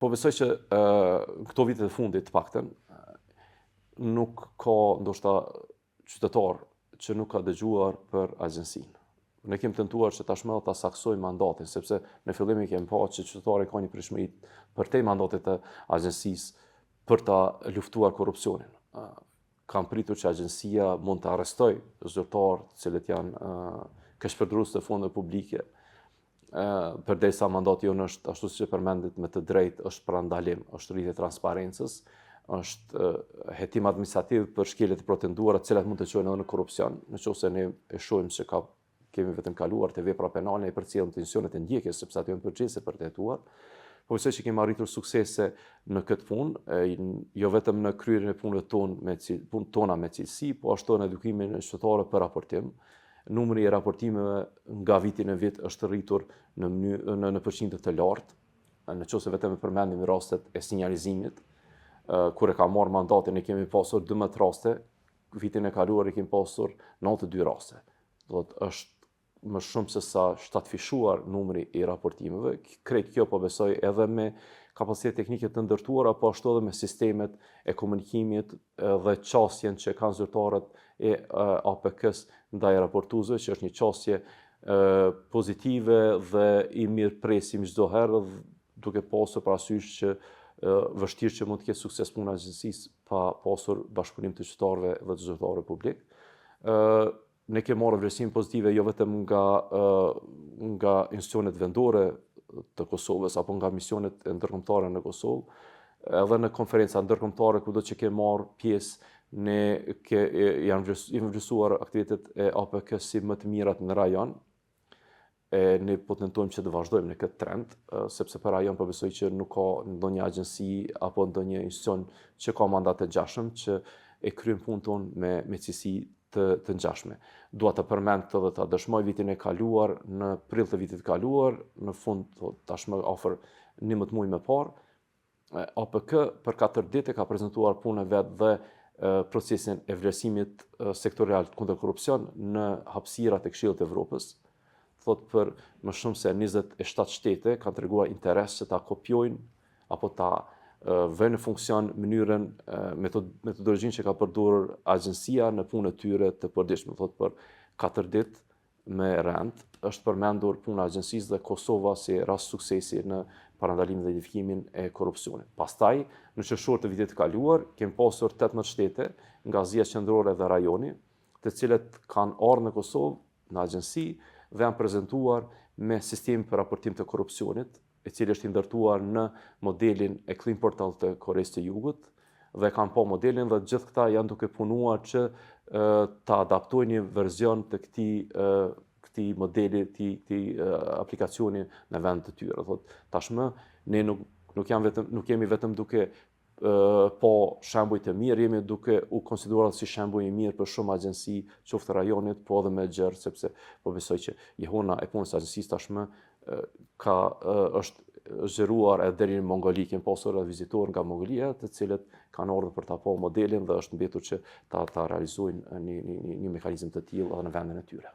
Po besoj që këto vitet e fundit të paktën nuk ka ndoshta qytetar që nuk ka dëgjuar për agjencinë. Ne kemi tentuar që tashmë ta saksojmë mandatin, sepse në fillim e kemi pa që qytetari ka një pritshmëri përtej mandatit të agjencisë për ta luftuar korrupsionin. Kam pritur që agjencia mund të arrestojë zyrtarë të cilët janë keqpërdorues të fondeve publike, përderisa mandati jonë është, ashtu siç e përmendit me të drejtë, është parandalim, është rritje transparencës, është hetim administrativ për shkeljet e pretenduara, të cilat mund të çojnë edhe në korrupsion, në qoftë se ne e shohim që ka kemi vetëm kaluar te vepra penale, ne i përcjellim te institucionet e ndjekjes, sepse ato janë përgjegjëse për të hetuar. Po besoj që kemi arritur suksese në këtë punë, jo vetëm në kryerjen e punëve tonë me punë tona me cilësi, po ashtu në edukimin e qytetarëve për raportim. Numri i raportimeve nga viti në vit është rritur në mënyrë në, në përqindje të lartë. Në qoftë se vetëm e përmendim rastet e sinjalizimit, kur e ka marrë mandatin e kemi pasur 12 raste, vitin e kaluar i kemi pasur 92 raste. Do të është më shumë se sa shtatëfishuar numri i raportimeve. Krejt kjo po besoj edhe me kapacitet teknike të ndërtuara, po ashtu edhe me sistemet e komunikimit dhe qasjen që kanë zyrtarët e APK-s ndaj raportuesve, që është një qasje pozitive dhe i mirëpresim çdo herë duke pasur parasysh që vështirë që mund të ketë sukses puna e agjencisë pa pasur bashkëpunim të qytetarëve dhe të zyrtarëve publik. Ne kemi marrë vlerësim pozitive jo vetëm nga nga institucionet vendore të Kosovës apo nga misionet ndërkombëtare në Kosovë, edhe në konferenca ndërkombëtare kudo që kemi marrë pjesë ne ke, janë vlerësuar aktivitetet e APK si më të mirat në rajon, e ne po tentojmë që të vazhdojmë në këtë trend, sepse për rajon po besoj që nuk ka ndonjë agjenci apo ndonjë institucion që ka mandat të ngjashëm që e kryen punën tonë me me cilësi të të ngjashme. Dua të përmend këtë dhe ta dëshmoj vitin e kaluar, në prill të vitit të kaluar, në fund po, tashmë afër 11 muaj më parë, APK për 4 ditë e ka prezentuar punën e vet dhe procesin e vlerësimit sektorial kundër korrupsion në hapësirat e Këshillit të Evropës. Thot për më shumë se 27 shtete kanë treguar interes që ta kopjojnë apo ta vënë në funksion mënyrën metod, metodologjinë që ka përdorur agjencia në punën e tyre të përditshme. Thot për 4 ditë me rend, është përmendur puna e agjencisë dhe Kosova si rast suksesi në parandalimin dhe identifikimin e korrupsionit. Pastaj, në qershor të vitit të kaluar, kemi pasur 18 shtete nga Azia Qendrore dhe rajoni, të cilët kanë ardhur në Kosovë, në agjenci dhe janë prezentuar me sistemin për raportim të korrupsionit, i cili është i ndërtuar në modelin e Clean Portal të Koresë të Jugut dhe kanë pa modelin dhe gjithë këta janë duke punuar që ta adaptojnë një verzion të këtij këtij modeli, këtij këtij aplikacioni në vend të tyre. Thot, tashmë ne nuk nuk jam vetëm nuk jemi vetëm duke po shembuj të mirë, jemi duke u konsideruar si shembuj i mirë për shumë agjenci, qoftë rajonit, po edhe më gjerë, sepse po besoj që jehona e punës së agjencisë tashmë ka është zgjeruar edhe deri në Mongoli, kemi pasur edhe vizitorë nga Mongolia, të cilët kanë ardhur për ta pa modelin dhe është mbetur që ta ta realizojnë një një një, një mekanizëm të tillë edhe në vendin e tyre.